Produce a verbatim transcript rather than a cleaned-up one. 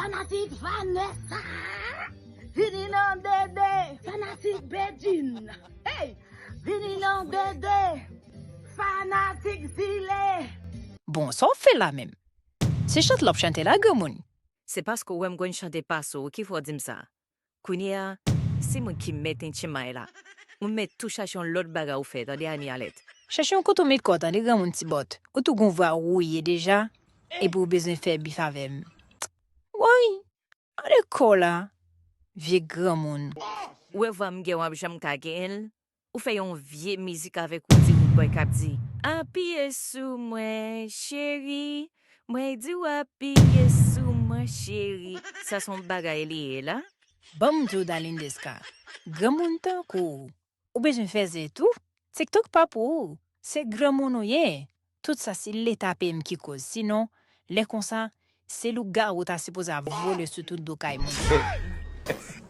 Fanatik Vanessa, vini nan Dede. Fanatik Bedjine, hey, vini nan Dede. Fanatik Zile. Bon, sa w ap fè la menm? Se chante l ap chante la, granmoun. Se paske w wè m konn chante pase w ki fè w di m sa. Kounye a, se mwen ki mèt entye may la. Ou mèt tou chache yon lòt bagay ou fè, tande Anie Alèt. Chache yon kote w met kò w, tande granmoun Tibòt. Ou tou gon vwa wouye deja, epi w bezwen fè bif avè m. Woy, ale kò w la, vye granmoun. Ou wè vwa m gen w ap janm ka genyen l? Ou fè yon vye mizik avèk ou di woodboy k ap di, apiye sou mwen cheri, mwen di w apiye sou mwen cheri. Sa se yon bagay li ye la. Ban m di w Darline Desca, granmoun tankou w, ou bezwen fè zen tou? TikTok pa pou ou, se granmoun ou ye. Tout sa se leta peyi m ki koz, sinon, lè konsa, se lougawou ta sipoze ap vole sou tout do kay moun.